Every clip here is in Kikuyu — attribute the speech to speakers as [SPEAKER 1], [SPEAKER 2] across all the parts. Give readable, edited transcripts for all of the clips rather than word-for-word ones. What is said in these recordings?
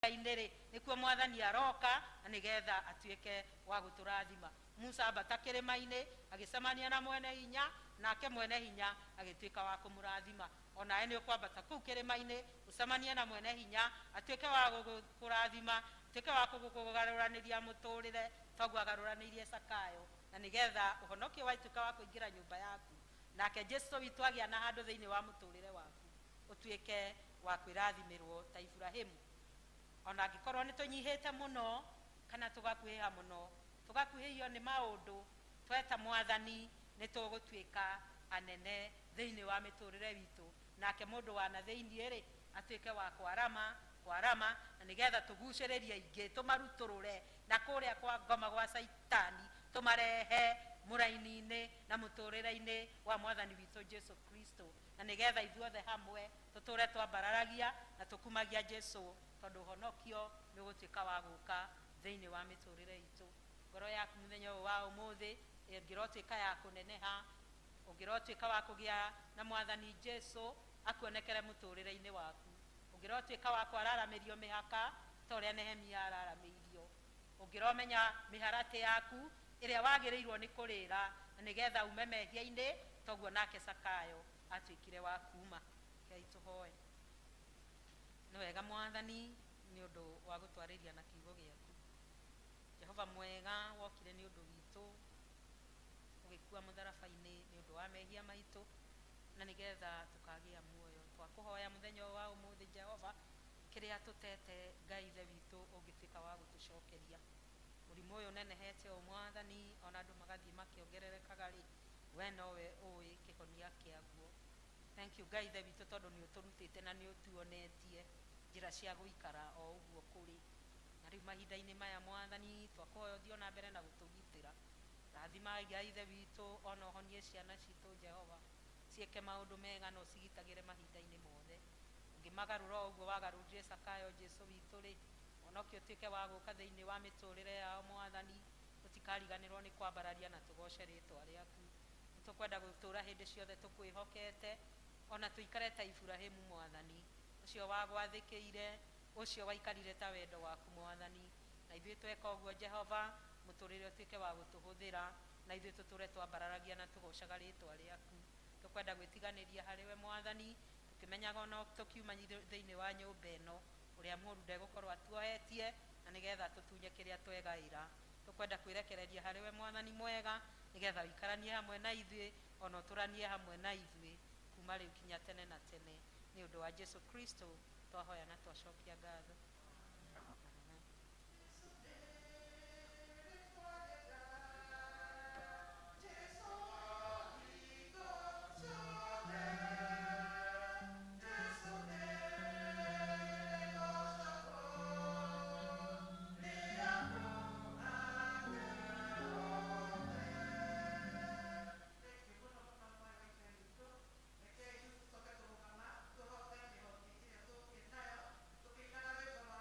[SPEAKER 1] Kĩrĩma-inĩ rĩ, nĩkuo Mwathani aroka na nĩgetha atuĩke wa gũtũrathima. Musa ambata kĩrĩma-inĩ agĩcemania na Mwene Hinya, nake Mwene Hinya agĩtuĩka wa kũmũrathima. O nawe nĩ ũkwambata kũu kĩrĩma-inĩ ũcemanie na Mwene Hinya, atuĩke wa gũkũrathima, atuĩke wa gũkũgarũranĩria mũtũrĩre toguo agarũranĩirie Zakayo, na nĩgetha ũhonokio watuĩka wa kũingĩra nyũmba yaku, nake Jesu witũ agĩa na handũ thĩinĩ wa mũtũrĩre waku, ũtuĩke wa kwĩrathimĩrwo ta Iburahĩmu. Ona angĩkorwo nĩ tũnyihĩte mũno kana tũgakuhĩha mũno, tũgakuhĩhio nĩ maũndũ, tweta Mwathani nĩ tũgũtuĩka anene thĩinĩ wa mĩtũrĩre witũ, nake mũndũ wa na thĩinĩ rĩ atuĩke wa kwarama kwarama, na nĩgetha tũgucĩrĩrie aingĩ, tũmarutũrũre na kũrĩa kwa ngoma gwa Caitani, tũmarehe mũraini-inĩ na mũtũrĩre-inĩ wa Mwathani witũ Jesu Kristo, na nĩgetha ithuothe hamwe tũtũre twambararagia na tũkumagia Jesu, tondũ ũhonokio nĩ ũgũtuĩka wa gũka thĩinĩ wa mĩtũrĩre itũ. Ngoro yaku mũthenya ũyũ wa ũmũthĩ ĩngĩrotuĩka ya kũneneha, ũngĩrotuĩka wa kũgĩa na Mwathani Jesu akuonekere mũtũrĩre-inĩ waku, ũngĩrotuĩka wa kwararamĩrio mĩhaka ta ũrĩa Nehemia araramĩirio, ũngĩromenya mĩharatĩ yaku ĩrĩa wagĩrĩirwo nĩ kũrĩra na nĩgetha ume mehia-inĩ, toguo nake Zakayo atuĩkire wa kuma. Rekei tũhoe. Nĩ wega Mwathani nĩ ũndũ wa gũtwarĩria na kiugo gĩaku. Jehova mwega, wokire nĩ ũndũ witũ, ũgĩkua mũtharaba-inĩ nĩ ũndũ wa mehia maitũ, na nĩgetha tũkagĩa muoyo. Twakũhoya mũthenya ũyũ wa ũmũthĩ Jehova, kĩrĩa tũtete Ngai Ithe witũ ũngĩtuĩka wa gũtũcokeria. Mũrimũ ũyũ ũnenehete ũũ Mwathani, ona andũ magathiĩ makĩongererekaga rĩ, we nowe ũĩ kĩhonia kĩaguo. Thank you Ngai Ithe witũ, tondũ nĩ ũtũrutĩte na nĩ ũtuonetie njĩra cia gũikara o ũguo kũrĩ. Na rĩu mahinda-inĩ maya Mwathani, twakũhoya ũthiĩ ona mbere na gũtũgitĩra. Rathima Ngai Ithe witũ, ona ũhonie ciana citũ Jehova, ciĩke maũndũ mega na ũcigitagĩre mahinda-inĩ mothe. Ũngĩmagarũra o ũguo wagarũrire Zakayo Jesu witũ rĩ, ũhonokio ũtuĩke wa gũka thĩinĩ wa mĩtũrĩre yao Mwathani, tũtikariganĩrwo nĩ kwambararia na tũgoce rĩtwa rĩaku. Nĩ tũkwenda gũtũra hĩndĩ ciothe tũkwĩhokete, ona tũikare ta Iburahĩmu Mwathani, ũcio wagwathĩkĩire, ũcio waikarire ta wendo waku Mwathani. Na ithuĩ tweka ũguo Jehova, mũtũrĩre ũtuĩke wa gũtũhũthĩra, na ithuĩ tũtũre twambararagia na tũgocaga rĩtwa rĩaku. Tũkwenda gwĩtiganĩria harĩ we Mwathani, tũkĩmenyaga ona tũkiuma thĩinĩ wa nyũmba ĩno, ũrĩa mũũru ndegũkorwo atuohetie, na nĩgetha tũtunye kĩrĩa twegaĩra. Tũkwenda kwĩrekereria harĩ we Mwathani mwega, nĩgetha ũikaranie hamwe na ithuĩ, ona ũtũranie hamwe na ithuĩ, kuma rĩu kinya tene na tene. Nĩ ũndũ wa Jesu Kristo twahoya na twacokia ngatho.
[SPEAKER 2] Tũkĩinaga rwĩmbo.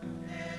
[SPEAKER 2] Nĩ